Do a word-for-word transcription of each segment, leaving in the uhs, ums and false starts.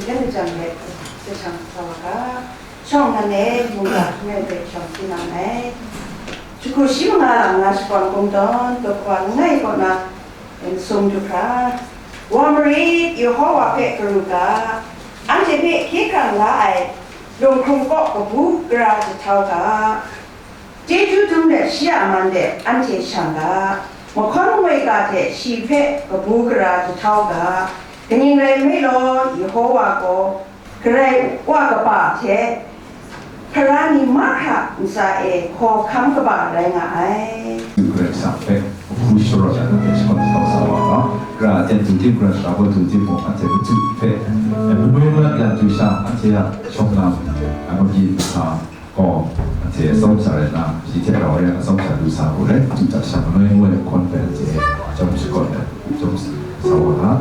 Jan jan let, se shang sa wa ga, shawng nan e, mungga hkrum ai hpe shawng hpyi na nngai. Jahku shi manga lam nga shakawn kungdawn, dawp wa langai kaw na, n sum du hkra, wa marit, Yehowa hpe karu ga, anhte hpe hkye hkrang la ai, lunghkrung kaw kabu gara jahtau ga, chyeju dum let shi a man de anhte shang ga, mahkawn ngoi ga hte shi hpe kabu gara jahtau ga, kaning rai nme law, Yehowa gaw Karai Wa kaba hte hpara ni mahkra ntsa e hkawhkam kaba rai nga ai. Karai Kasang hpe hpu sharawt ai hpe shakawn sa wa ga, Karai a aten du tim, Karai Kasang a du tim mung, anhte machyu hpe, e, manu mat yang du sha, anhte a shawng lam, e, magyi masa, gaw, anhte atsawm sha rai nna, shi hte rau re ai atsawm sha lu sa u rai, machyu hta sha manoi ngu ai hkawn hpe anhte chyawm shakawn ai, chyawm sa wa ga.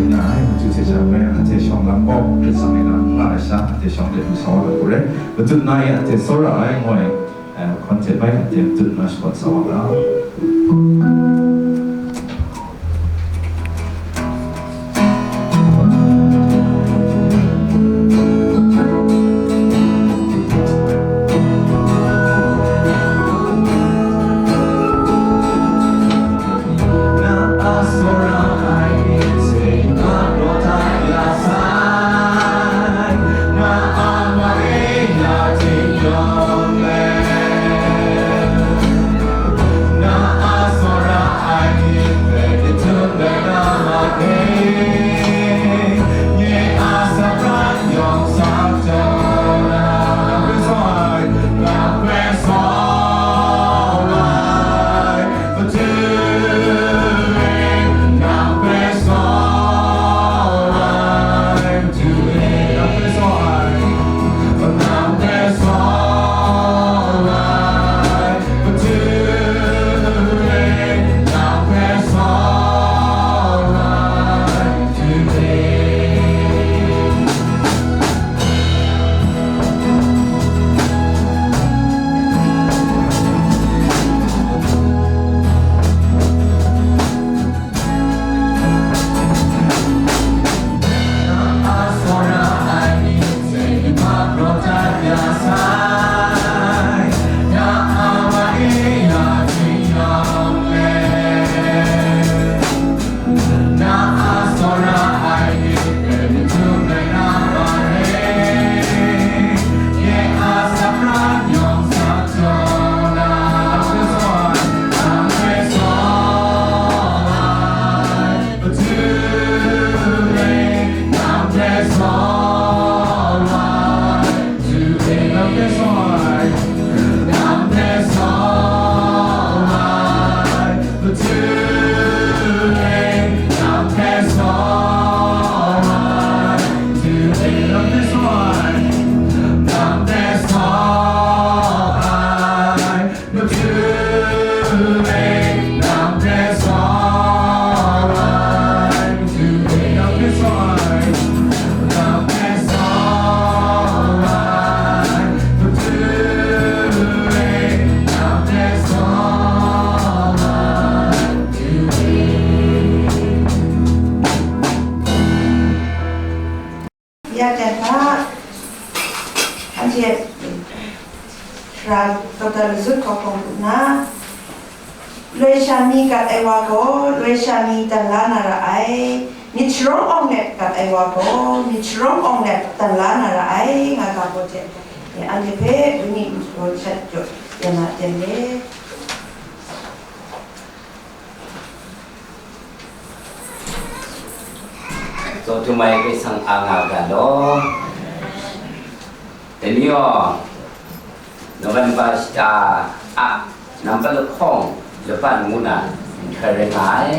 Nga ai, machyu hte sha ngai, anhte shawng lam gaw, Hkrit Kasang e na n nga ai sha, anhte shawng de lu sa wa na ku re. Matut na e anhte tsawra ai, ngu ai, eh, hkawn hte bai anhte matut na shakawn sa wa ga. Ra Dokta Lazut Kawhkawng hku na, loi sha mi gat ai wa gaw, loi sha mi dan la na ra ai, myit sharawng awng let gat ai wa gaw, myit sharawng awng let dan la na ra ai, nga ga gaw hte, anhte hpe wenyi nhtawm shat jaw ya na ten le. Zaw tum ai Karai Kasang a nga ga law. Dai ni gaw, November shata a nambat lahkawng laban ngu na nhtoi rai nga ai.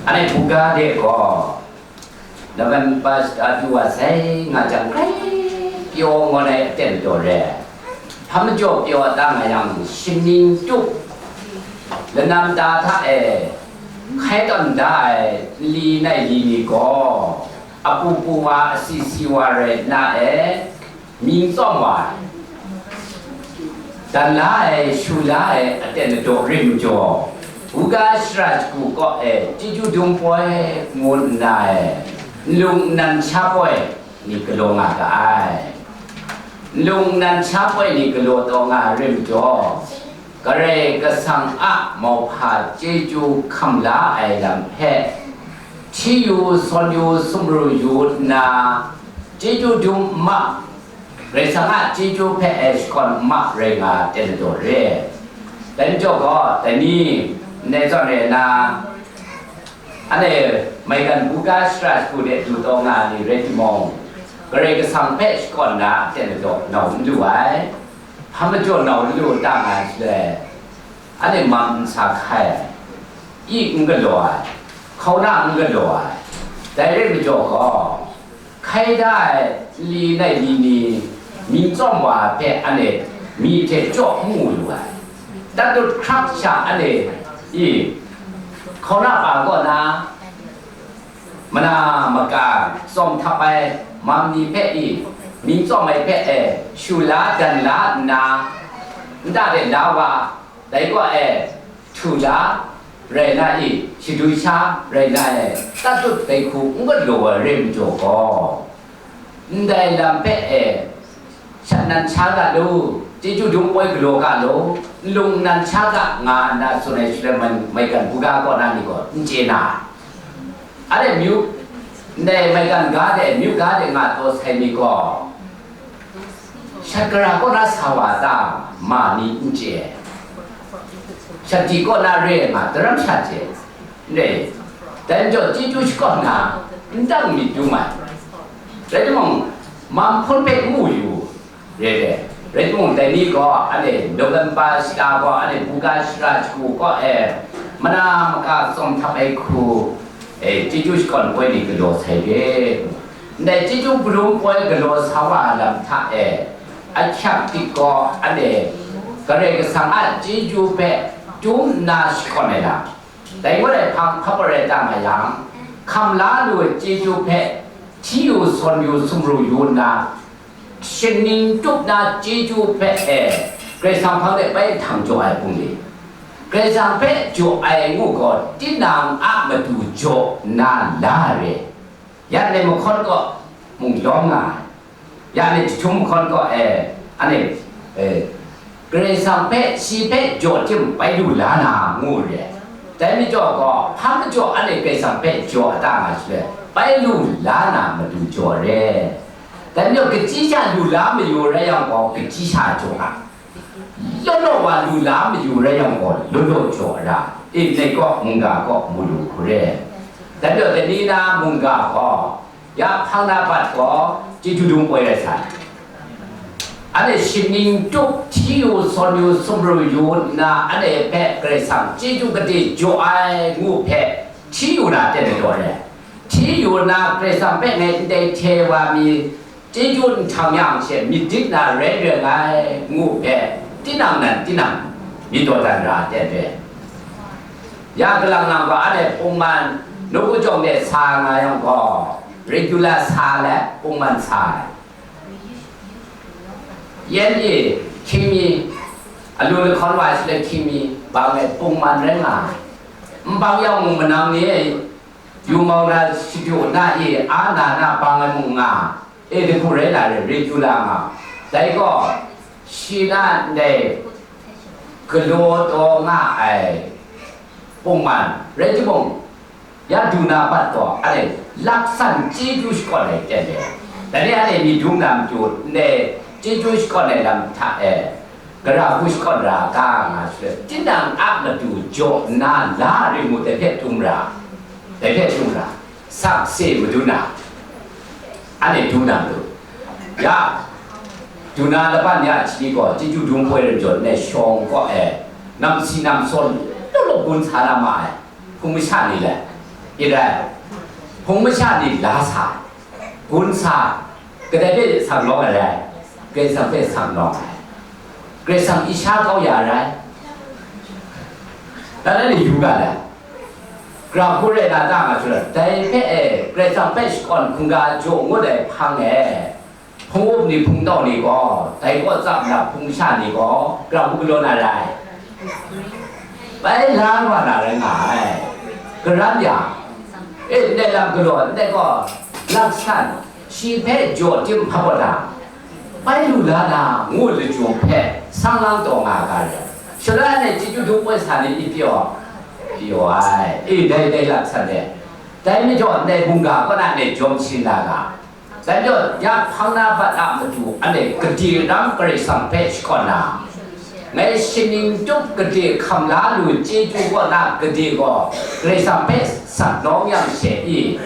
Anhte buga de gaw, November shata du wa sai nga jang, grai pyaw ngawn ai aten daw re. Hpa majaw pyaw da nga yang, shaning tup, lanam ta hta e hkai tawn da ai nli nai li ni gaw, apu pu wa, asi si wa rai nna e, mying tsawm wa ai, dan la ai, shu la ai aten adaw rim majaw, buga shara shagu kaw e chyeju dum poi ngu nna e, nlung nnan sha poi ni galaw nga ga ai. Nlung nnan sha poi ni galaw taw nga ai rim majaw, Karai Kasang a mauhpa chyeju hkam la ai lam hpe hti yu, sawn yu, sumru yu nna, chyeju dum n ma, Karai Kasang a chyeju hpe e shakawn n ma rai nga ai aten adaw re. Dai majaw gaw, dai ni ndai zawn rai nna, anhte maigan buga shara shagu de du taw nga ai ni rai timung, Karai Kasang hpe shakawn na aten adaw nau n lu ai. Hpa majaw nau n lu ta nga ai shaloi, anhte mam n sa hkai ai, i n galaw ai, hkauna n galaw ai. Dai rai majaw gaw, hkai da ai nli nai li ni mying tsawm wa ai hpe anhte myi hte jaw n mu lu ai. Tatut hkrak sha anhte i hkauna pa kaw na, mana maka tsawm htap ai mam ni hpe i mying tsawm ai hpe e shu la dan la nna, nta de la wa, dai kaw e htu la, rai na i, shadu sha rai na e, tatut dai hku n galaw ai rai majaw gaw, ndai lam hpe e, shat nan sha ga lu, chyeju dum poi galaw ga lu, nlung nan sha ga nga nna tsun ai shaloi, mai-, maigan buga kaw na ni gaw n chye na ai. Anhte myu, ndai maigan ga de, myu ga de nga taw sai ni gaw, shat gara kaw na sa wa ta, ma ni n chye ai. Shat di kaw na re ai ma, daram sha chye, n re. Dai majaw, chyeju shakawn na, n dang myit dum ai. Rai timung, mam hpun hpe n mu yu, re ai. Rai timung, dai ni gaw, anhte November shata gaw, anhte buga shara shagu kaw e, mana maka tsawm htap ai hku, e, chyeju shakawn poi ni galaw sai de. Ndai chyeju karum poi galaw sa wa ai lam hta e, ahkyak dik gaw, anhte Karai Kasang a chyeju hpe dum nna shakawn ai lam, dai ngut ai hpang hkap arai ta nga yang, hkam la lu ai chyeju hpe hti yu, sawn yu, sumru yu nna, shaning tup na chyeju hpe e, Karai Kasang hpang de bai htang jaw ai bungli, Karai Kasang hpe jaw ai ngu gaw, tinang a matu jaw nna la ai re. Ya ni mahkawn kaw mung lawm nga ai, ya ni jahtum mahkawn kaw e, anhte, e, Karai Kasang hpe, shi hpe jaw tim bai lu la na ngu re ai. Dai majaw gaw, hpa majaw anhte Karai Kasang hpe jaw a ta nga shaloi, bai lu la na matu jaw re. Dai majaw, kachyi sha lu la mayu rai yang gaw, kachyi sha jaw ai. Law law wa lu la mayu rai yang gaw, law law jaw ai ra, e, ndai kaw mungga kaw mu lu hku re. Dai majaw, dai ni na mungga gaw, ya hpang na bat gaw, chyeju dum poi rai sai. Anhte shaning tup, hti yu, sawn yu, sumru yu nna, anhte hpe Karai Kasang chyeju gade jaw ai ngu hpe, hti yu na ten ai daw re. Hti yu nna, Karai Kasang hpe ngai ndai hte wa mi, chyeju nhtang yang she myit dik na rai rai ngai, ngu hpe, tinang nan tinang myit dawdan ra ai ten re. Ya galang nang gaw, anhte pungman, nawku jawng de sa nga yang gaw, regular sa let, pungman sa ai. Yan e, hkying mi, alu lahkawn wa ai shaloi hkying mi, bang e pungman rai nga ai. Nbang yawng mung manang ni e, yu mau na shadu na e, a na na bang ai mung nga, e, dahku rai na re, regular nga. Dai gaw, Shi na ndai galaw taw nga ai pungman rai timung, ya du na bat gaw, anhte laksan chyeju shakawn ai ten de, dai ni anhte myit dum na matu ndai chyeju shakawn ai lam hta e, gara hku shakawn ra ga nga shaloi, tinang a matu jaw nna la ring ngu dai hpe dum ra, dai hpe dum ra, sakse madun na, anhte du na matu. Ya, du na laban ya hti gaw, chyeju dum poi lam jaw nna shawng kaw e, namsi namsaw law law gun sa na ma ai, hpung masha ni le, i rai, hpung masha ni la sa, gun sa, kadai hpe sang lawng ai rai, Karai Kasang hpe sang lawng ai, Karai Kasang i sha kau ya rai, dan na ni yu ga ai. Gara hku rai na ta nga shaloi, dai hpe e, Karai Kasang hpe shakawn hkungga jaw ngut ai hpang e, hpung up ni hpung tau ni gaw, dai kaw tsap na hpung masha ni gaw, gara hku galaw na rai. Bai la wa na rai nga ai. Karan yang, e, ndai lam galaw, ndai gaw, laksan, shi hpe jaw tim hpa gaw da, bai lu la na, ngu lachyum hpe, sang lang taw nga ga rai. Shaloi anhte chyeju dum poi sa ni i pyaw, pyaw ai. E, dai, dai laksan de. Dai majaw, ndai mungga kaw na ndai jawm sharin la ga. Dai majaw, ya hpang na bat a matu, anhte gade ram Karai Kasang hpe shakawn na, ngai shaning tup gade hkam la lu chyeju kaw na gade gaw, Karai Kasang hpe sat nawng yang she i,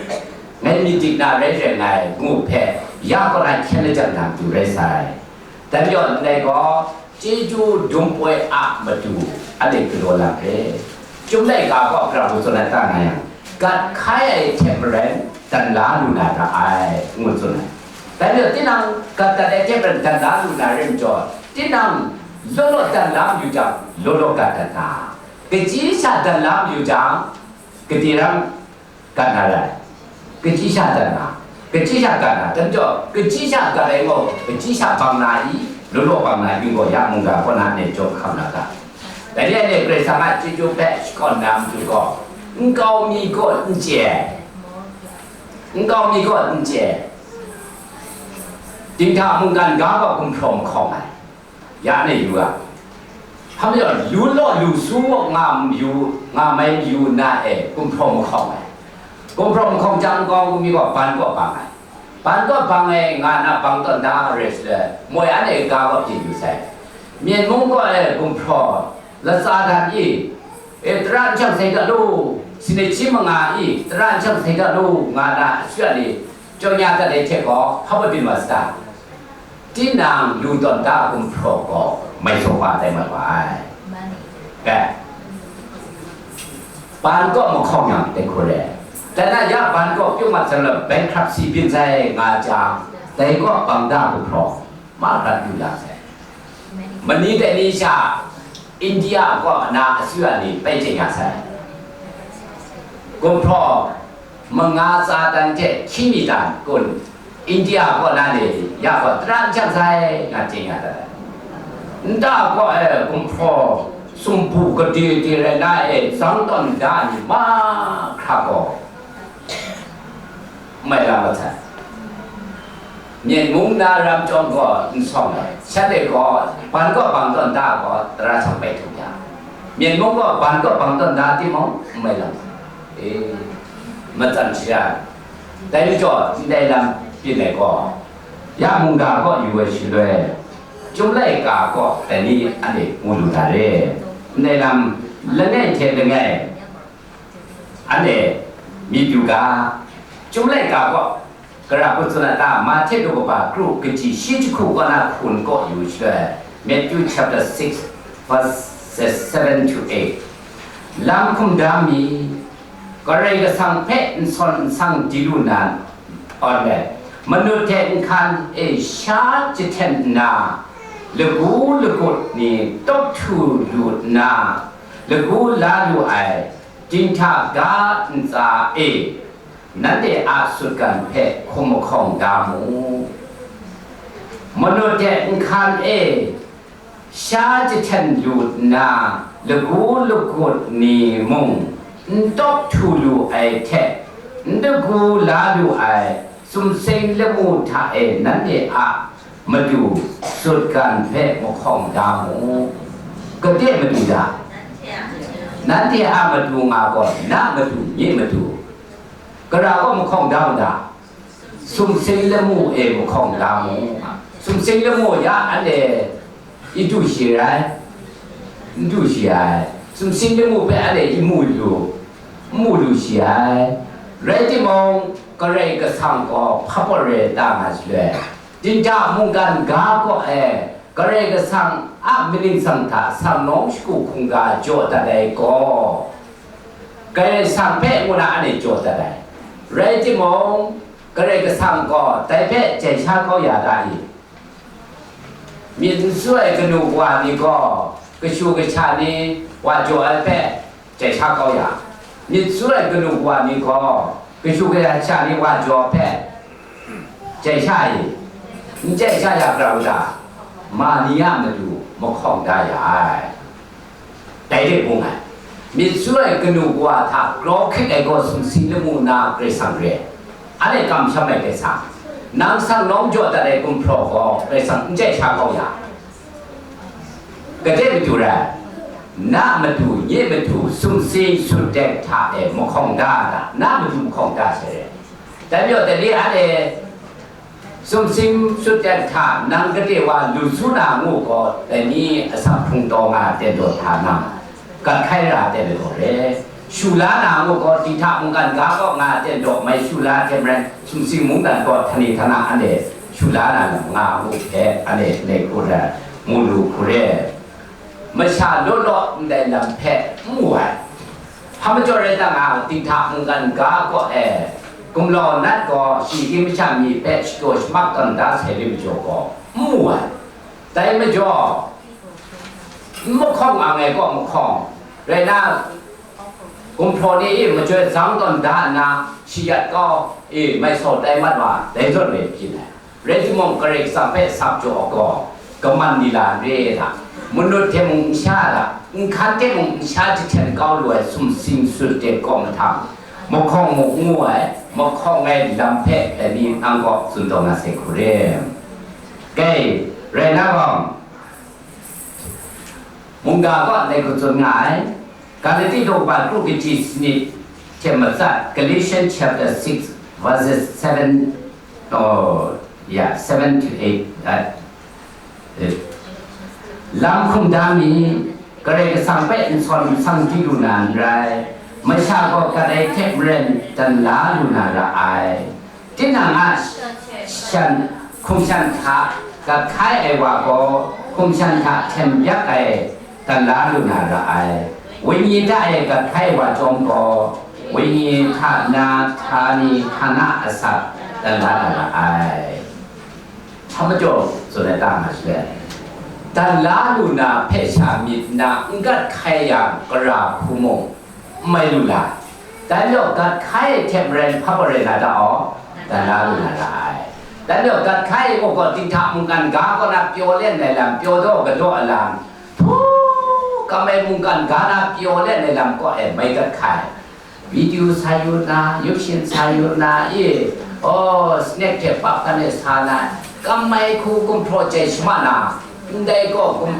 ngai myit dik na rai rai ngai, ngu hpe, ya kaw na hkyen lajang na matu rai sai. Dai majaw, ndai gaw, chyeju dum poi a matu, anhte galaw lam hpe, Chyum laika gaw gara hku tsun ai ta nga yang, gat hkai ai hte maren dan la lu na ra ai, ngu tsun ai. Dai majaw, tinang gat dat ai hte maren dan la lu na rai majaw, tinang law law dan la mayu jang, law law gat dat na, kachyi sha dan la mayu jang, gade ram gat na rai. Kachyi sha gat na, kachyi sha gat na, dai majaw, kachyi sha gat ai gaw, kachyi sha bang na i, law law bang na i gaw, ya mungga kaw na ne jaw hkam na ga. Dai ni anhte Karai Kasang a chyeju hpe shakawn na matu gaw, nkau mi gaw n chye ai, nkau mi gaw n chye ai, dinghta mungkan ga gaw gumhpraw mahkawng ai. Ya ne yu ga. Hpa majaw, lu law lu su nga mayu, nga mai mayu na e, gumhpraw mahkawng ai. Gumhpraw mahkawng jang nkau mi gaw ban kaw bang ai. Ban kaw bang ai nga na bang tawn da rai shaloi, moi anhte ga gaw byin yu sai. Myen mung gaw e gumhpraw latsa dan i, e, tara nshang sai ga lu, sinit shi manga i, tara nshang sai ga lu, nga na a shara ni, jaw nya dat ai hte gaw, hpa byin wa sata? Tinang lu tawn da gumhpraw gaw mai sawk wa tai mat wa ai. Kei, ban kaw mahkawng yang dai hku re. Dai na ya ban kaw pyung mat sai law, bankruptcy byin sai nga jang, dai kaw bang da gumhpraw mahkrat lu la sai. Mani dai ni sha India kaw na a su a ni bai chye nga sai. Gumhpraw manga tsa dan hte hkying mi dan kun India kaw na ni ya gaw tara n shang sai, nga chye nga dat ai. Nta kaw e gumhpraw sumpu gade de rai na e zang tawn da ni mahkra gaw mai la mat sai. Myen mung na ram chyawm gaw n sawng ai, shanhte gaw ban kaw bang tawn da gaw tara shang bai htum ya, Myen mung gaw ban kaw bang tawn da timung n mai lam, e, matsan shara. Dai majaw, ndai lam byin ai gaw, ya mungga kaw yu ai shaloi, Chyum laika kaw dai ni anhte mu lu na re. Ndai lam langai hte langai, anhte myit yu ga, Chyum laika gaw, gara hku tsun ai ta, Mahte daw kaba kru kaji shi jahku kaw na hkun kaw yu shaloi, Matthew chapter six, verses seven to eight. Lam hkum da mi, Karai Kasang hpe n sawn n sang di lu na, awn let, manut hte nhkan e sha jahten nna, lagu lagut ni tawk htu lu nna, lagu la lu ai, dinghta ga ntsa e, nanhte a sutgan hpe hkum mahkawng da mu. Manut hte nhkan e sha jahten lu nna, lagu lagut ni mung n tawk htu lu ai hte, n dagu la lu ai sumsing lamu hta e nanhte a Madu, sutgan hpe mahkawng da mu. Gade madu da? Nanhte a madu nga gaw, na madu, nye madu. Gara gaw mahkawng da mu da? Sumsing lamu e mahkawng da mu. Sumsing lamu ya, anhte i du shi rai? N du shi ai. Sumsing lamu hpe anhte i mu lu, n mu lu shi ai. Rai timung, Karai Kasang gaw hpa pawt re ta nga shaloi, dinghta mungkan ga kaw e Karai Kasang a maning tsang hta sangnawng shagu hkungga jaw dat ai gaw, Karai Kasang hpe ngu na anhte jaw dat ai. Rai timung, Karai Kasang gaw dai hpe jai sha kau ya ga i? Myit n su ai kanu kawa ni gaw, kashu kasha ni wa jaw ai hpe jai sha kau ya. Myit su ai kanu kawa ni gaw, kashu kasha ni wa jaw hpe jai sha i? N jai sha ya pra u ta? Ma ni a matu mahkawng da ya ai. Dai de bung ai. Myit su ai kanu kawa hta kraw hkrit ai gaw sumsing lamu na Karai Kasang re. Anhte kamsham ai Karai Kasang. Nang sangnawng jaw dat ai gumhpraw gaw Karai Kasang n jai sha kau ya. Gade matu rai? Na matu, nye matu, sumsing sutdek hta e mahkawng da ta? Na matu mahkawng da sai re. Dai majaw, dai ni anhte sumsing sutdek hta nang gade wa lu su na ngu gaw, dai ni asak hkrung taw nga ten daw hta nang, gat hkai ra ten ai gaw re. Shu la na ngu gaw, dinghta mungkan ga kaw nga ten daw mai shu la hte maren, sumsing mungdan gaw htani htana anhte shu la na lam nga ngu hpe anhte ngai hku rai, mu lu hku re. Masha law law ndai lam hpe n mu ai. Hpa majaw rai ta nga, dinghta mungkan ga kaw e, gumlau nat gaw shinggyim masha mi hpe shadaw shamak tawn da sai re majaw gaw, n mu ai. Dai majaw, n mahkawng ang ai kaw mahkawng, rai na, gumhpraw ni e majoi zang tawn da nna, shayat kau e mai sau tai mat wa, dai zawn rai byin ai. Rai timung, Karai Kasang hpe sap jaw gaw, kaman ni la n re ai hta, manut hte mung n sha ai hta, nhkan hte mung n sha jahten kau lu ai sumsing sutdek kaw mahtang, mahkawng muk ngu ai, mahkawng ai lam hpe dai ni nang kaw tsun taw na sai hku re. Kai, rai na gaw, mungga kaw dai hku tsun nga ai. Galati daw kaba kru kaji sanit hte matsat, Galatians chapter six, verses seven, oh, yeah, seven to eight, uh, lam hkum da mi, Karai Kasang hpe n sawn n sang di lu na n rai, masha gaw gat ai hte maren dan la lu na ra ai. Tinang a shan, hkum shan hta gat hkai ai wa gaw, hkum shan hta hten byak ai dan la lu na ra ai. Wenyi hta e gat hkai ai wa chyawm gaw, wenyi hta na htani htana asak dan la na ra ai. Hpa majaw tsun ai ta nga shaloi, dan la lu na hpe sha myit na n gat hkai yang, gara hku mung n mai lu la. Dai majaw, gat hkai ai hte maren hpa gaw rai na ta aw? Dan la lu na ra ai. Dai majaw, gat hkai ai gaw, gaw dinghta mungkan ga kaw na pyaw let ai lam, pyaw daw galaw ai lam, hpu, kam ai mungkan ga na pyaw let ai lam kaw e mai gat hkai. Video sa yu na, yupshin sa yu na, e, oh, snack hte pap kan e sa na, kam ai hku gumhpraw jai shama na, ndai gaw gum,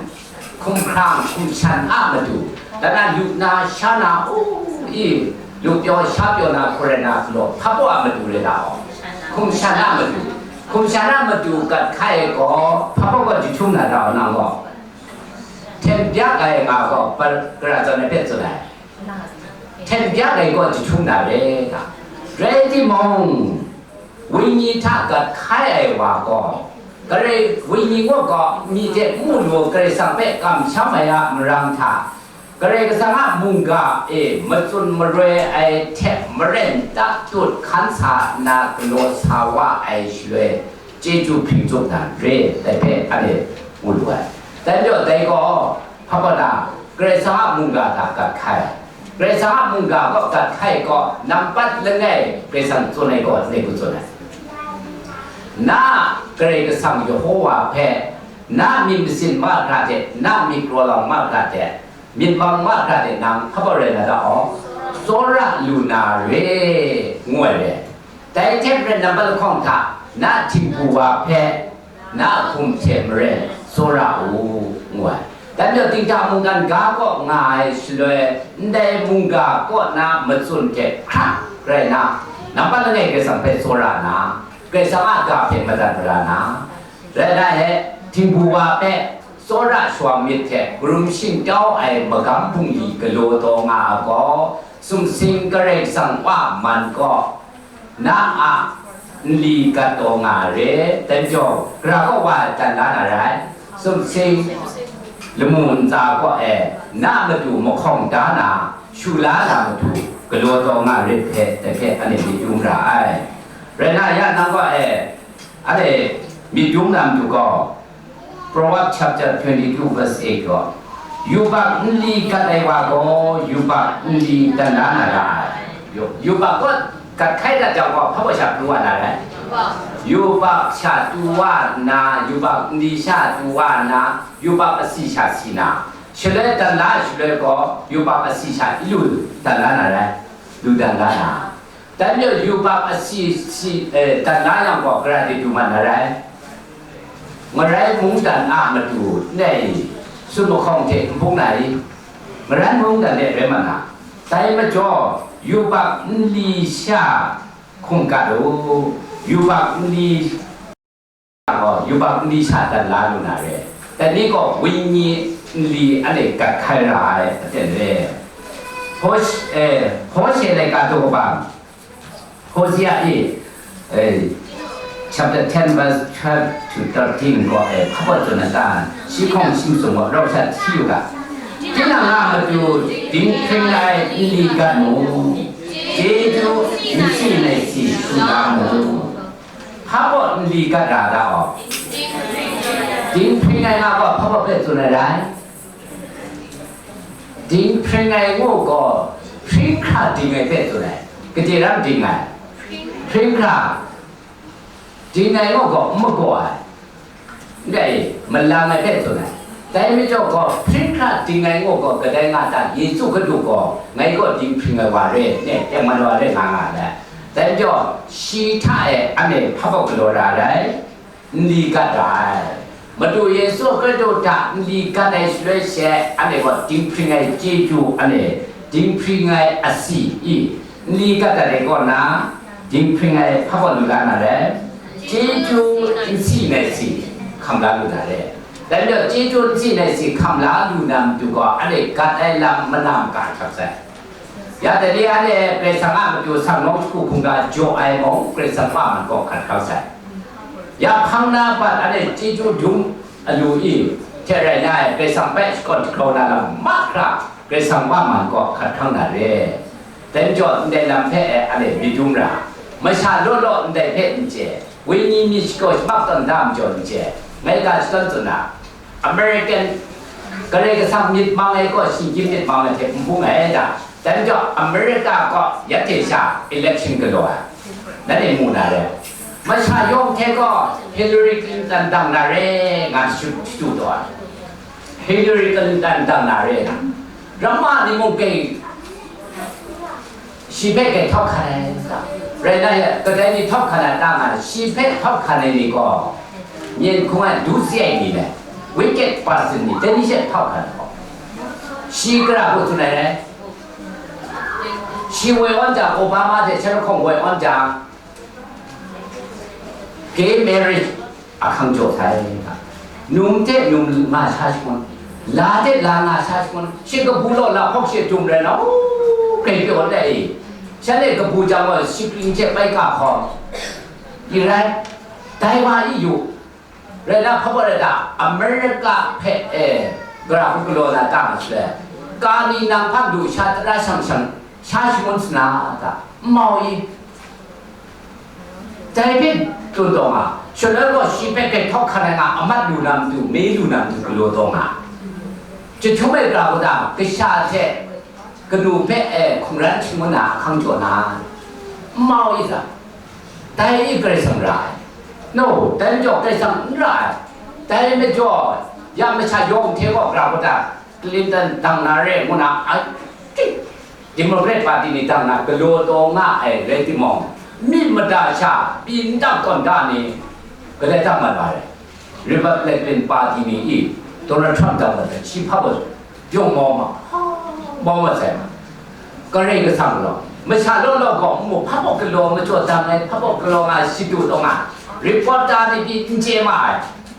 hkum hkrang, hkum shan a matu, dan na lu na, sha na, u, i, lu pyaw sha pyaw na hku rai na galaw, hpa baw a matu rai na aw? Hkum shan a matu, hkum shan a matu gat hkai ai gaw, hpa baw gaw jahtum na ra aw nang gaw? Hten byak ai nga gaw, gara zawn ai hpe tsun ai. Hten byak ai gaw jahtum na re ga. Rai timung, wenyi hta gat hkai ai wa gaw, Karai wenyi ngu gaw, myi hte mu lu Karai Kasang hpe kamsham ai a marang hta, Karai Kasang a mungga e matsun maroi ai hte maren tatut hkan sa nna galaw sa wa ai shaloi, chyeju hpring tsup na re, dai hpe anhte mu lu ai. Dai majaw, dai gaw, hpa gaw na, Karai Kasang a mungga hta gat hkai. Karai Kasang a mungga gaw gat hkai gaw, nampat langai Karai Kasang tsun ai gaw, ndai hku tsun ai. Na Karai Kasang Yehova hpe, na myit masin mahkra hte, na myit grawlang mahkra hte, myit mang mahkra hte nang hpa gaw rai na ta aw? Tsawra lu na re, ngu ai re. Dai hte maren nampat lahkawng hta, na htingbu wa hpe, na a hkum hte maren tsawra u, ngu ai. Dan majaw, dinghta mungkan ga kaw nga ai shaloi, ndai mungga kaw na matsun hte hkrak rai na, nampat langai Karai Kasang hpe tsawra na, Karai Kasang a ga hpe madat mara na, rai na he, htingbu wa hpe tsawra shawa myit hte karum shingtau ai magam bungli galaw taw nga ai gaw, sumsing Karai Kasang Wa man kaw, na a nli gat taw nga re, dai majaw, gara kaw wa dan la na rai, sumsing lamu ntsa kaw e, na matu mahkawng da na, shu la na matu, galaw taw nga re hpe, dai hpe anhte myit dum ra ai. Rai na, ya nang kaw e, anhte myit dum na matu gaw, Proverbs chapter twenty-two verse eight gaw, yubak nli gat ai wa gaw, yubak nli dan la na ra ai. Yu-, yubak gaw gat hkai dat jang gaw, hpa baw sha pru wa na rai? Yubak sha tu wa nna, yubak nli sha tu wa nna, yubak asi sha si na. Shaloi dan la ai shaloi gaw, yubak asi sha i lu dan la na rai? Lu dan la na. Dan majaw, yubak asi si, eh, dan la yang gaw, gara de du mat na rai? Ngarai mungdan a matu ndai sun mahkawng hte n bung na i? Ngarai mungdan de rai mat na. Dai majaw, yubak nli sha hkum gat u, yubak nli gaw, yubak nli sha dan la lu na re. Dai ni gaw, wenyi nli anhte gat hkai ra ai aten re. Hos-, eh, Hosea laika daw kabang, Hosea e, eh, chapter ten verse twelve to thirteen gaw, eh, hpa baw tsun na ta, shi hkawng shi masum gaw rau sha hti u ga. Tinang a matu dinghpring ai nli gat mu, chyeju nsi nai si tsun da mu. Hpa baw nli gat ra da aw? Dinghpring ai nga gaw hpa baw hpe tsun ai rai? Dinghpring ai ngu gaw, hpring hkra ding ai hpe tsun ai. Gade ram ding ai? Hpring hkra ding ai ngu gaw, n magaw ai. Ndai, malang ai hpe tsun ai. Dai majaw gaw, hpring hkra ding ai ngu gaw, kadai nga ta, Yesu Hkristu gaw, ngai gaw dinghpring ai wa re, ne, tengman wa re nga nga ai. Dai majaw, shi hta e anhte hpa baw galaw ra ai, nli gat ra ai. Madu Yesu Hkristu hta nli gat ai shaloi she, anhte gaw dinghpring ai chyeju, anhte dinghpring ai asi i, nli gat dat ai kaw na, dinghpring ai hpa baw lu la na rai, chyeju nsi nai si hkam la lu na re. Dai majaw, chyeju nsi nai si hkam la lu na matu gaw, anhte gat ai lam mana maka hkap sai. Ya dai ni anhte Karai Kasang a matu sang nawng shagu hkungga jaw ai mung, Karai Kasang Wa man gaw hkat hkau sai. Ya hpang na bat anhte chyeju dum alu i, hte rai na ai, Karai Kasang hpe shakawn shagrau na lam mahkra, Karai Kasang Wa man gaw hkat hkang na re. Dai majaw, ndai lam hpe e anhte myit dum ra, masha law law ndai hpe n chye, wenyi myit shakaw shamak tawn da majaw n chye, ngai ga shadawn tsun na, American, Karai Kasang myit mang ai gaw, shinggyim myit mang ai hte n bung ai da. Dai majaw, America gaw ya hte sha election galaw ai. Nanhte mu na re. Masha yawng hte gaw Hillary Clinton dang na re, nga shut shut taw ai. Hillary Clinton dang na re na. Ramma ni mung kai, shi hpe kai htawk hkan ai, rai na, kadai ni htawk hkan ai ta nga, shi hpe htawk hkan ai ni gaw, myen hkung ai du si ai ni le, wicked person ni, dai ni she htawk hkan ai gaw, shi gara hku tsun ai rai. Shi woi awn jang, Obama hte shanhkawng woi awn jang, gay marriage ahkang jaw sai. Num hte num nga sha shangun, la hte la nga sha shangun, shi kabu law la hkawk shi htum rai na, u, grai pyaw ndai e. Shanhte kabu jang gaw, shi kring hte bai ka hkawm, i rai, dai wa i yu, rai na, hpa baw rai ta, America hpe, e, gara hku galaw na ta nga shaloi, kani nang hpa du sha tara shang shang, sha shangun sana ta, n mau i? Dai hpe tsun taw nga, shaloi gaw shi hpe kai htawk hkan ai nga, amat lu na matu, me lu na matu galaw taw nga. Jahtum ai gara gaw ta, kasha hte kanu hpe, e, hkungran shangun na ahkang jaw na, n mau i ta? Dai i Karai Kasang ra ai? No, dai majaw Karai Kasang n ra ai. Dai majaw, ya masha yawng hte gaw gara gaw ta, Clinton dang na re ngu na, a, Democrat Party ni dang na galaw taw nga ai rai timung, myit mada sha pyi n dap tawn da ni, galai dang mat wa ai. Republican Party ni i, Donald Trump dang mat ai, shi hpa baw, yawng mau ma, mau mat sai ma. Karai Kasang gaw, masha law law gaw, nmu hpa baw galaw majaw dang ai, hpa baw galaw nga shadu taw nga, reporter ni pyi n chye ma ai,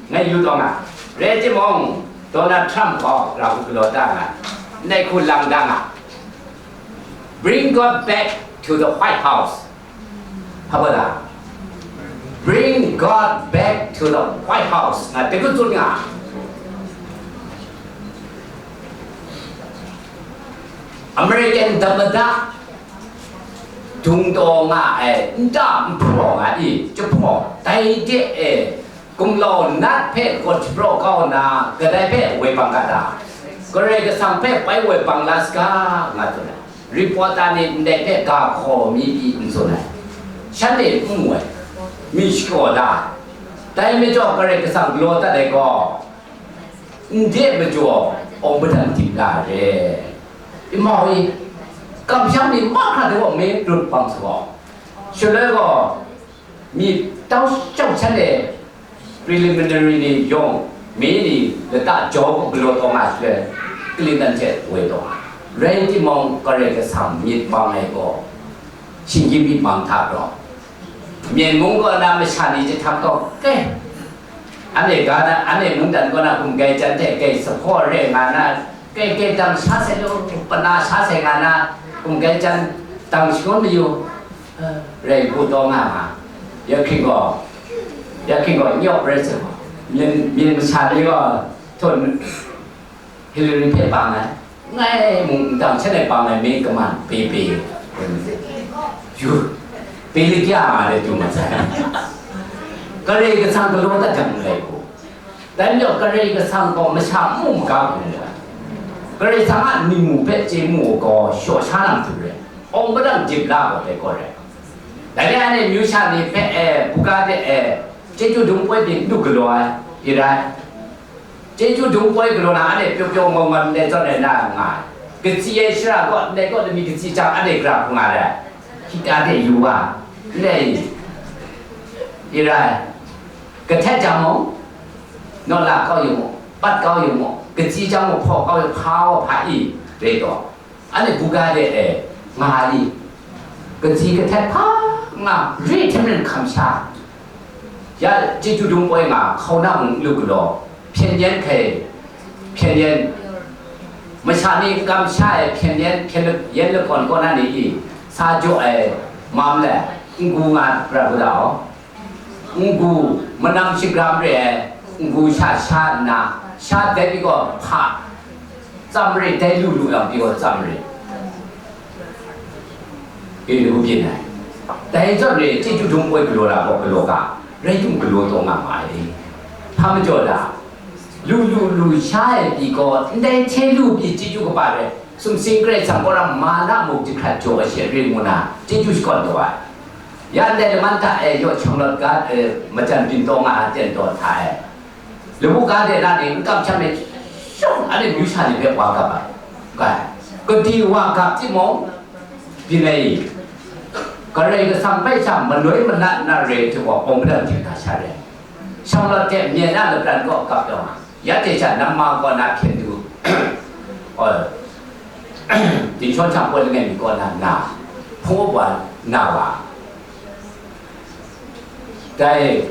ngai yu taw nga. Rai timung, Donald Trump gaw, ra hku galaw da nga, ndai hku lang da nga. Bring God back to the White House. Hpa baw da? Bring God back to the White House. Nga dai hku tsun nga. American သမ္မတ dung taw nga ai, nta nhpraw nga i, jahpraw, dai de e, gumlau nat hpe gaw jahpraw kau nna, kadai hpe woi bang ga ta? Karai Kasang hpe bai woi bang la saga, nga tsun ai. Reporter ni ndai hpe ga hkaw mi pyi n tsun ai. Shanhte n mu ai, mi shakaw da ai. Dai majaw Karai Kasang galaw dat ai gaw, n de majaw awng madan dip la ai re. Imau i, kamsham ni mahkra de gaw me rut bang sa gaw, shaloi gaw, myit tau shau shanhte preliminary ni yawng, mi ni lata jau gaw galaw taw nga shaloi, Clinton hte woi taw nga. Rai timung, Karai Kasang myit bang ai gaw, shinggyim myit bang hta gaw, Myen mung kaw na masha ni jahtam gaw, kai, anhte ga na, anhte mungdan kaw na gumgai jan hte kai sa hpaw re nga na, kai, kai dang sha sai lu, pana sha sai nga na, gumgai jan dang shangun mayu, rai bu taw nga ma. Ya hkring gaw, ya hkring gaw, nyawk rai sa gaw, myen, myen masha ni gaw, htawn, Hillary hpe bang ai, ngai mung ndang shanhte bang ai mi kaman, pe pe, yu, pe le kya nga le, tu ma sai. Karai Kasang galaw dat jang n rai hku. Dai majaw, Karai Kasang gaw masha n mu maga hku n rai. Karai Kasang a ningmu hpe chye mu ai gaw, shaw sha na matu re, awng padang dip la gaw dai gaw rai. Dai re ai ni, myu sha ni hpe, e, buga de, e, chyeju dung poi byin n du galaw ai, pyi rai. Chyeju dung poi galaw na, anhte pyaw pyaw ngau ngau ndai zawn rai na nga ai. Katsi ai shara kaw, ndai kaw lami katsi jang, anhte gara hku nga ai. Hkita de yu wa, ndai, i rai. Kahtet jang mung, naw la kau yu mu, pat kau yu mu, katsi jang mung hpaw kau yu, hpa wa hpa i, rai taw. Anhte buga de e nga ai ni? Katsi kahtet hpa nga, re hte maren hkam sha. Ya chyeju dung poi nga, hkau na mung n lu galaw, hpyen yen hkai, hpyen yen, masha ni n kam sha ai hpyen yen, hpyen yen lakawn kaw na ni i, sa jaw ai mam le, n-gu nga prat u da aw. N-gu, manam shagram re ai, n-gu sha sha nna, sha dai pyi gaw hpa, tsam re, dai lu lu yang pyi gaw tsam re. Yu lu byin ai. Dai zawn re, chyeju dung poi galaw na gaw galaw ga, rai timung galaw taw nga ma ai. Hpa majaw da, lu lu lu sha ai pyi gaw, ndai hte lu pyi chyeju kaba re, sumsing Karai Kasang kaw ram ma na muk jahkrat jaw ai she ring ngu na, chyeju shakawn taw ai. Ya ndai laman hta e yaw shanglawt ga, e, majan byin taw nga ai ten taw hta e, lamu ga de na ni n kamsham ai, shawng anhte myu sha ni hpe wa gap ai. Ga, gadi wa gap timung, byin ai, Karai Kasang bai sha manoi manat na re ai hte gaw, awng madan hte hta sha re ai. Shanglawt hte myen a lapran kaw gap taw nga. Ya hte sha namma kaw na hpyen du, oi, Dinshawng Shang Poi langai mi kaw na na, hpung up wa na wa, dai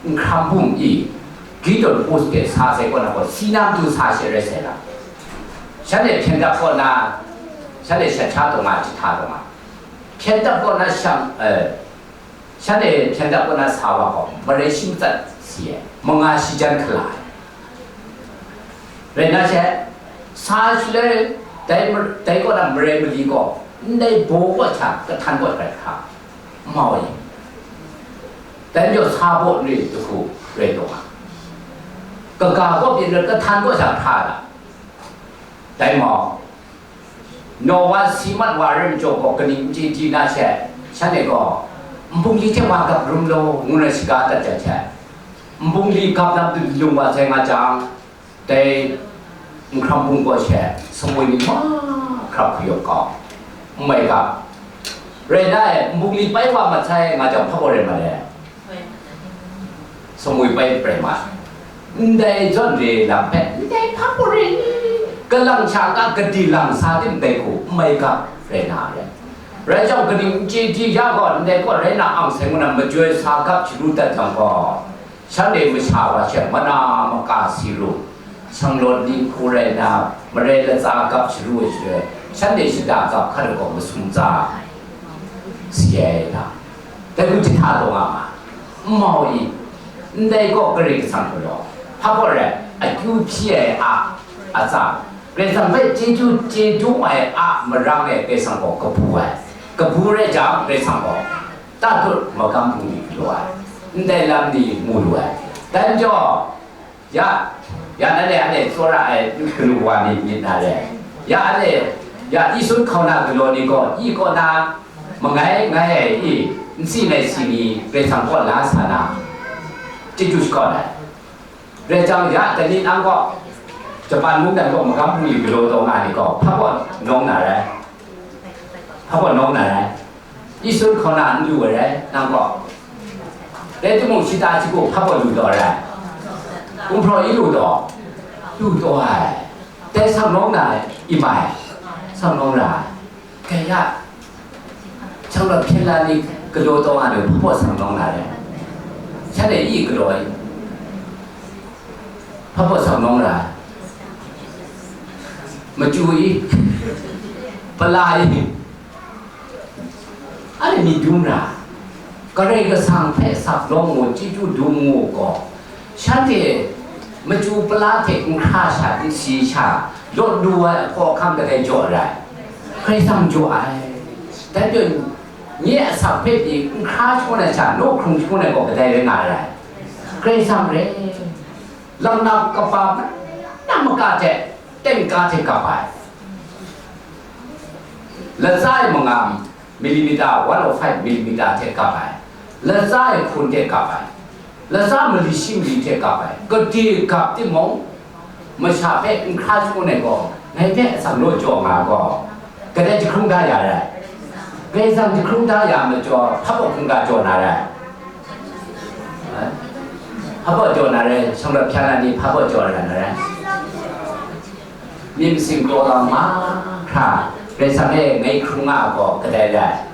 nhkram bum i, Gideon Post hte sa sai kaw na gaw, si na matu sa she rai sai la. Shanhte hpyen dap kaw na, shanhte shat sha taw nga, jahta taw nga. Hpyen dap kaw na shang, eh, Shanhte hpyen dap kaw na sa wa gaw, marai shi matsat si ai, manga shi jan hkala ai. Rai nna she, sa shaloi, dai mar-, dai kaw na marai mali gaw, ndai baw kaw sha kahtan kaw hkrai hkra, n mau ai. Dai majaw sa baw n re ai jahku rai taw nga, kaga kaw byin rai kahtan kaw sha hkra ai. Dai maw? Nawa si mat wa ai majaw gaw, kaning n chye di na she, shanhte gaw, nbungli hte wa gap rum law, ngu na shaga dat jang she, nbungli gap na matu lung wa sai nga jang, dai nhkram bum gaw she, sumwi ni mahkra hkuyawk kau, n mai ga. Rai nna e, nbungli pai wa mat sai nga jang, hpa gaw rai ma le? Sumwi pai prai ma ai. Ndai zawn re lam hpe, ndai hpa pore ni, kalang sha ka kadi lang sa tim dai hku, n mai ga rai na re. Rai jang, kaning n chye di ya gaw, ndai gaw rai na ang sai ngu na majoi sa gap sharu dat jang gaw, shanhte masha wa she mana maka si ru, shanglawt ni hku rai na, marai latsa gap sharu ai shaloi, shanhte shada gap hkat ai gaw masum tsa si ai na. Dai hku jahta taw nga ma, n mau i, ndai gaw Karai Kasang galaw, hpa gaw rai, akyu hpyi ai a, a tsa, Karai Kasang hpe chyeju chye dum ai a marang e Karai Kasang gaw kabu ai, kabu rai jang Karai Kasang gaw tatut magam bungli galaw ai, ndai lam ni mu lu ai. Dan jaw, ya, ya, nanhte anhte tsawra ai galu wa ni myit na re, ya, anhte, ya, Isun hkauna galaw ni gaw, i kaw na mangai ngai ai i, n si nai si ni Karai Kasang kaw la sa na, chyeju shakawn ai. Rai jang, ya, dai ni nang gaw, Japan mungdan gaw magam bungli galaw taw nga ni gaw, hpa gaw nawng na rai, hpa gaw nawng na rai, Isun hkauna n lu ai rai, nang gaw. Rai timung, shata shagu hpa gaw lu taw ai rai, Kumhpraw i lu taw, lu taw ai, dai sang nawng na i mai, sang nawng ra ai. Gaya, shanglawt hpyen la ni galaw taw nga ni hpa baw sang nawng na re? Shanhte i galaw ai, hpa baw sang nawng ra ai? Machyu i, pala i, anhte myit dum ra, Karai Kasang hpe sak lawm ngu, chyeju dum ngu gaw, shanhte machyu pala hte n hkra sha, n si sha, lawt lu ai ahkaw ahkang kadai jaw ai rai? Karai Kasang jaw ai. Dai majaw, nye a asak hpe pyi n hkra shangun ai sha, naw hkrung shangun ai gaw kadai rai nga ai rai? Karai Kasang rai. Langnau kaba mung na maka hte, tengka hte kap ai. Latsa e manga millimeter, one oh five millimeter hte kap ai, latsa e hkun hte kap ai, latsa mali shi mali hte kap ai, gade gap timung, masha hpe n hkra shangun ai gaw, ngai hpe atsam law jaw nga gaw, kadai jahkrung da ya rai? Karai Kasang jahkrung da ya majaw, hpa baw hkungga jaw na rai? Hpa baw jaw na rai? Shanglawt hpyan na ni hpa baw jaw na rai? Myit masin daw la mahkra, Karai Kasang e ngai hkrung nga gaw kadai rai?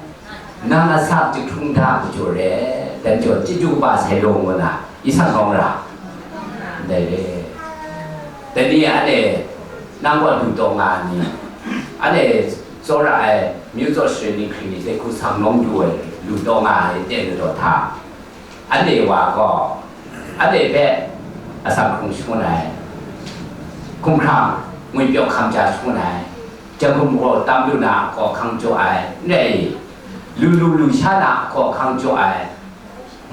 Nang asak jahkrung da majaw re, dan jaw chyeju kaba sai law ngu na, i sang nawng ra? Ndai re. Dai ni anhte nang gaw lu taw nga ai ni, anhte tsawra ai myu tsaw share ni hkring ni dai hku sang nawng lu ai, lu taw nga ai ten daw hta. Anhte wa gaw, anhte hpe asak hkrung shangun ai, hkumhkrang, ngwipyaw hkam ja shangun ai, jahkum gaw tam lu na ahkaw ahkang jaw ai, n rai i, lu lu lu sha na ahkaw ahkang jaw ai,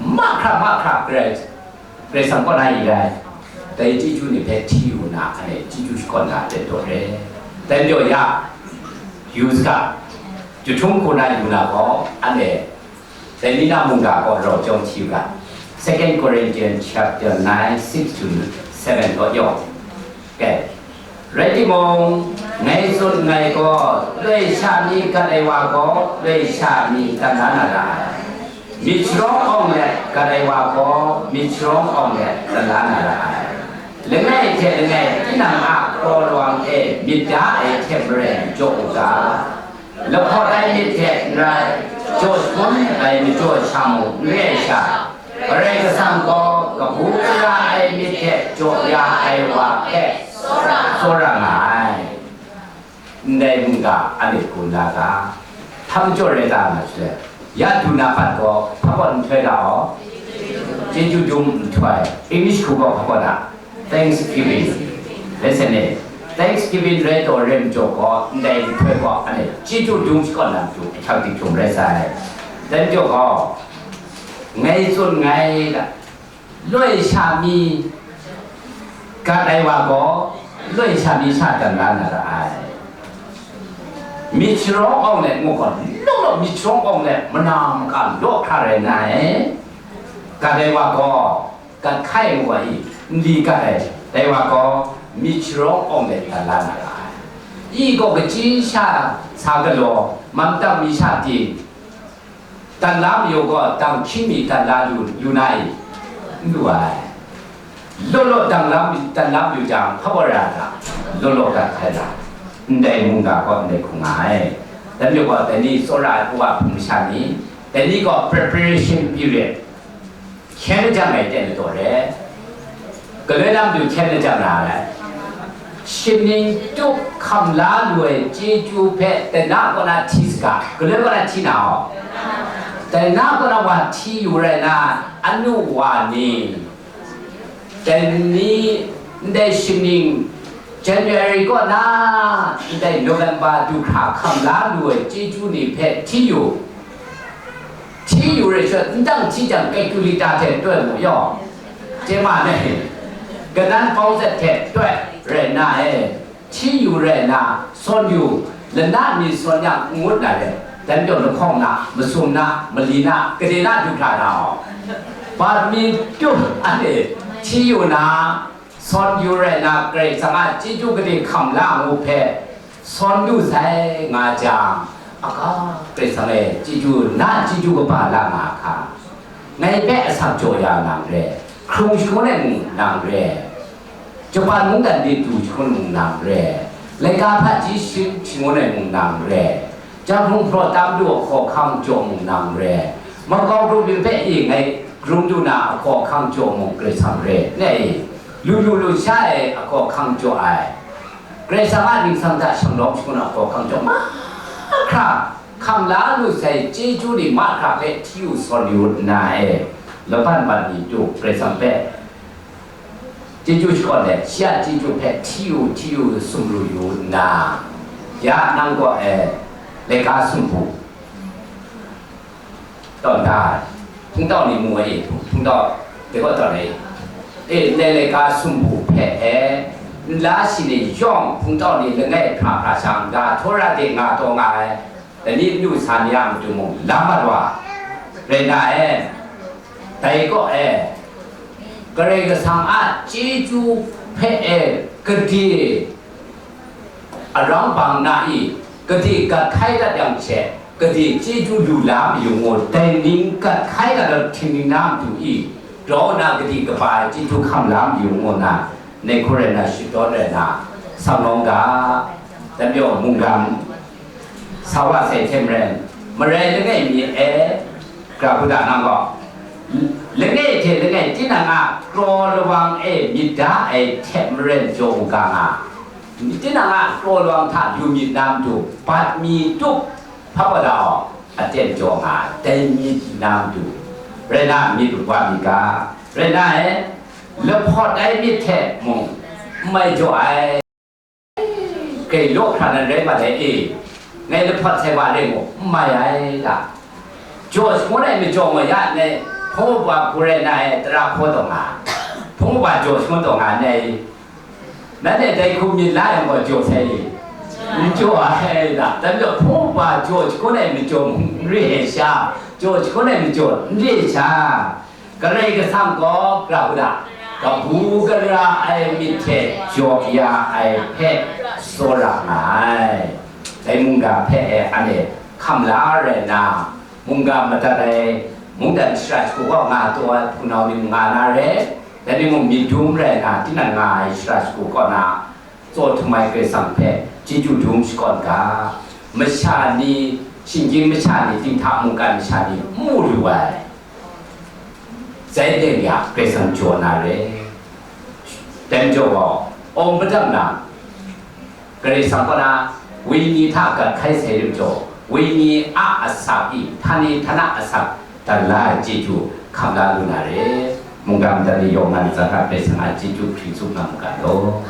mahkra mahkra Karai, Karai Kasang kaw na i rai. Dai chyeju ni hpe hti yu na, anhte chyeju shakawn na let daw re. Dai majaw ya, yu saga, jahtum hku na yu na gaw, anhte dai ni na mungga gaw rau chyawm hti u ga, Second Corinthians chapter nine, six to seven gaw yawng. Kai. Rai timung, ngai tsun nngai gaw, loi sha mi gat ai wa gaw, loi sha mi gat la na ra ai. Myit sharawng awng let gat ai wa gaw, myit sharawng awng let gat la na ra ai. Langai hte langai tinang a kraw lawang e myit da ai hte maren jaw u ga, lahpawt ai myit hte n rai, jaw shangun ai majaw sha mung n re ai sha, Karai Kasang gaw kabu gara ai myit hte jaw ya ai wa hpe tsawra nga ai. Ndai mungga anhte gun la ga, hpa majaw rai ta nga shaloi, ya du na hpat gaw hpa gaw nhtoi ra aw? Chyeju dum nhtoi. English hku gaw hpa gaw na? Thanksgiving. Listen it. Thanksgiving rai taw rai majaw gaw, ndai nhtoi gaw anhte chyeju dum shakawn na matu ahkyak diktum rai sai. Dai majaw gaw, ngai tsun nngai ga, loi sha mi gat ai wa gaw, loi sha mi sha dan la na ra ai. Myit sharawng awng let ngu gaw, law law myit sharawng awng let mana maka law hkra rai na ai. Gat ai wa gaw, gat hkai ai ngu ai, nli gat ai, dai wa gaw, myit sharawng awng let dan la na ra ai. I gaw kachyi sha sa galaw, mamtang mi sha ting, dan la mayu gaw, dang hkying mi dan la lu, lu na i? N lu ai. Law law dang lam, dan lam yu jang, hpa wa ra ga, law law dat hkrai ra, ndai mungga gaw ndai hkung nga ai. Dan yu gaw, dai ni tsawra ai hpu wa hpung masha ni, dai ni gaw preparation period, hkyen lajang ai ten ladaw re. Galoi lam du hkyen lajang ra ai. Shaning tup hkam la lu ai chyeju hpe dai na kaw na hti saga, galoi kaw na hti na aw. Dai na kaw na wa hti yu rai na, anu wa ni, dai ni, ndai shaning, January kaw na, ndai November du hkra hkam la lu ai chyeju ni hpe hti yu. Hti yu rai sha, ndang hti jang, calculator hte toi mu yaw. Chye ma ne, kanan bau zet hte toi rai na e, hti yu rai na, sawn yu, lana mi sawn yang n ngut na re, dan pyaw lahkawng na, masum na, mali na, gade na du hkra na aw. Bat mi tup anhte hti yu na, sawn yu rai na, Karai Kasang a chyeju gade hkam la ngu hpe, sawn du sai nga jang, aga, Karai Kasang e, chyeju, na chyeju kaba la nga hka. Ngai hpe asak jaw ya nang re, hkrung shangun ai mung nang re, Japan mungdan de du shangun mung nang re, laika hpaji shi shangun ai mung nang re, Janghkrung hpraw tam du ahkaw hkang jaw mung nang re, makau grup yu hpe e ngai grung du na ahkaw hkang jaw mung Karai Kasang re, ne e, lu lu lu sha e ahkaw hkang jaw ai, Karai Kasang a ningsang hta shanglawm shangun ahkaw hkang jaw mahkra, hkam la lu sai chyeju ni mahkra hpe hti yu sawn yu nna e, laban ban ni du Karai Kasang hpe chyeju shakawn let, shi a chyeju hpe hti yu hti yu sumru yu nna, ya nang gaw e, laika sumpu, tawn da, hpungtau ni mu ai, hpungtau, de gaw tawn ai, e, ndai laika sumpu hpe e, nla shi ni yawng hpungtau ni langai hpra hpra sha nga, htaw ra de nga taw nga ai, dai ni n du sa ni a matu mung lam mat wa, rai na e, dai kaw e, Karai Kasang a chyeju hpe e gade arang bang na i, gade gat hkai dat yang she, gade chyeju lu la mayu ngu, dai ning gat hkai dat ai htingning na matu i, grau na gade kaba ai chyeju hkam la mayu ngu na, nai hku rai na, shadawn rai na, sang nawng ga, dan pyaw mungga, sa wa sai hte maren, marai langai mi e, gra hku da nang gaw, langai hte langai tinang a kraw lawang e myit da ai hte maren jaw u ga nga, tinang a kraw lawang hta lu myit na matu, bat mi tup hpa wa da aw, aten jaw nga, dai myit na matu, rai na, myit wa mi ga, rai na e, lahpawt ai myit hte mung n mai jaw ai. Grai law hkra nan rai mat ai e, ngai lahpawt sai wa rai mu, n mai ai da. Jaw shangun ai majaw ma ya nai, hpung wa hku rai na ai tara hkaw taw nga, hpung wa jaw shangun taw nga nai, nanhte dai hku myit la yang gaw jaw sai i? N jaw ai da. Dan majaw hpung wa jaw shangun ai majaw n re ai sha, jaw shangun ai majaw n re ai sha, Karai Kasang gaw gra hku da, kabu gara ai myit hte jaw ya ai hpe tsawra nga ai. Dai mungga hpe e anhte hkam la rai nna, mungga madat ai mungdan shara shagu kaw nga taw ai hpunau ni mung nga na re, dai ni mung myit dum rai nna, tinang nga ai shara shagu kaw na, tsaw htum ai Karai Kasang hpe chyeju dum shakawn ga, masha ni, shinggyim masha ni, dinghta mungkan masha ni n mu lu ai, zai deng ya Karai Kasang jaw na re. Dai majaw gaw, awng padam na, Karai Kasang kaw na, wenyi hta gat hkai sai rim jaw, wenyi a asak i, htani htana asak, dan la ai chyeju hkam la lu na re. Mungga madat ni yawng na ntsa hta Karai Kasang a chyeju hpring tsup nga mu ga law.